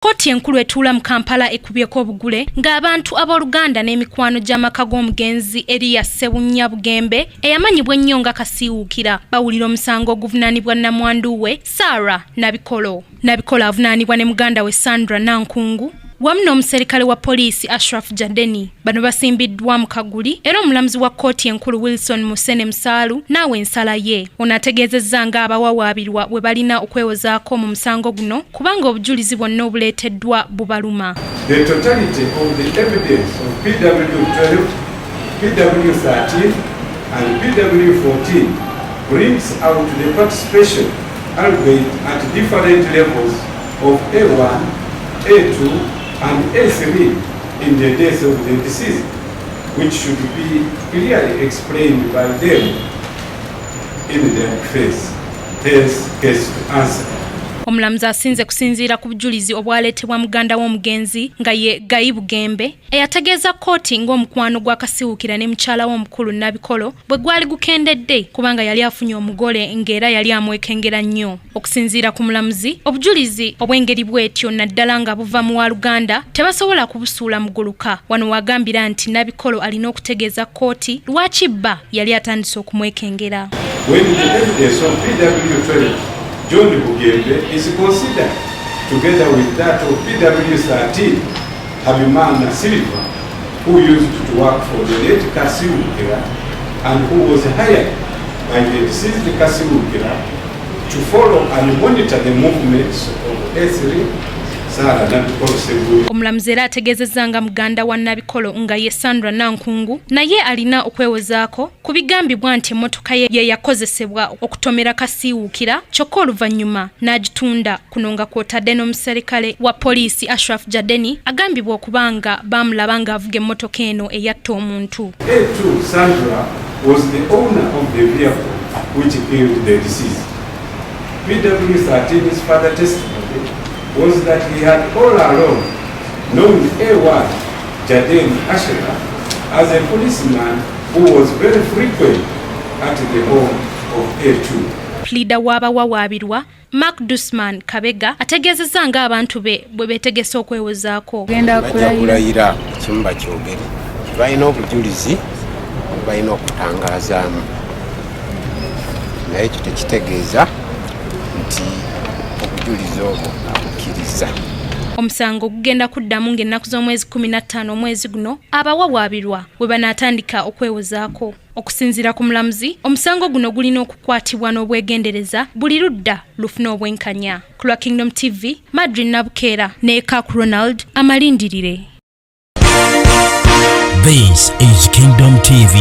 Kkooti enkulu etuula mu Kampala ekubyeko obugule ng'abantu abooluganda n'emikwano gy'amaka g'omugenzi Eriya Ssebunnya Bugembe eyamanyibwa ennyo nga Kasiiwuukira bawulira omusango oguvunaanibwa nnamwandu we Sarah Nabikolo. Nabikolo avunaanibwa ne muganda we Sandra Nankungu wamu n'omuserikale wa poliisi Ashraf Jadeni. Bano basimbiddwa mu kaguli era omulamuzi wa kkooti enkulu Wilson Musene Musaalu n'awa ensala ye. Ono ategeezezza ng'abawawaabirwa bwe balina okwewozaako mu musango guno kubanga obujulizi bwonna obuleeteddwa bubaluma. The totality of the evidence of PW12, PW13 and PW14 brings out the participation, albeit at different levels, of A1, A2 and A3 in the death of the deceased, which should be clearly explained by them in their defense. Hence, case to answer. Omulamuzi asinze kusinziira ku bujulizi obwaleetebwa muganda w'omugenzi nga ye Gayi Bugembe eyategeeza kkooti ng'omukwano gwa Kasiwukira ne mukyala w'omukulu Nabikolo bwe gwali gukendedde kubanga yali afunye omugole ng'era yali amwekengera nnyo. Okusinziira ku mulamuzi, obujulizi obw'engeri bw'etyo naddala nga buva mu waluganda tebasobola kubusuula muguluka. Wano wagambira nti Nabikolo alina okutegeeza kkooti lwaki bba yali atandise okumwekengera. When the evidence of PW12, John Bugembe, is considered together with that of PW13, Habimana Silva, who used to work for the late Kasiwukira and who was hired by the deceased Kasiwukira to follow and monitor the movements of A3, Sarah Nabikolo Seguya. Omulamuzi era ategeezezza nga muganda wa Nabikolo nga ye Sandra Nankungu naye alina okwewozaako ku bigambibwa nti emmotoka ye ye yakozesebwa okutomera Kasiiwuukira kyokka oluvannyuma n'agitunda. Kuno nga kw'otadde n'omuserikale wa poliisi Ashraf Jadeni agambibwa okuba nga baamulaba ng'avuga emmotoka eno eyatta omuntu. A2 Sandra was the owner of the vehicle which killed the deceased. PW13's further testimony was that he had all along known A1 Jaden Ashraf as a policeman who was very frequent at the home of A2. Puliida w'abawawaabirwa Mark Dusman Kabega ategeezezza ng'abantu be bwe beetegese okwewozaako. Genda Bajja kulayira. Kulayira kimu bakyogere, balina obujulizi balina okutangaazaamu, naye ekyo tekitegeeza nti obujulizi obwo abukkiriza. Omusango gugenda kuddamu ng'ennaku z'omwezi 15 omwezi guno abawawaabirwa bwe banaatandika okwewozaako. Okusinziira ku mulamuzi, omusango guno gulina okukwatibwa n'obwegendereza buli ludda lufune obwenkanya. Ku lwa Kingdom TV, Madrin Nabukeera ne Kak Ronald amalindirire. This is Kingdom TV.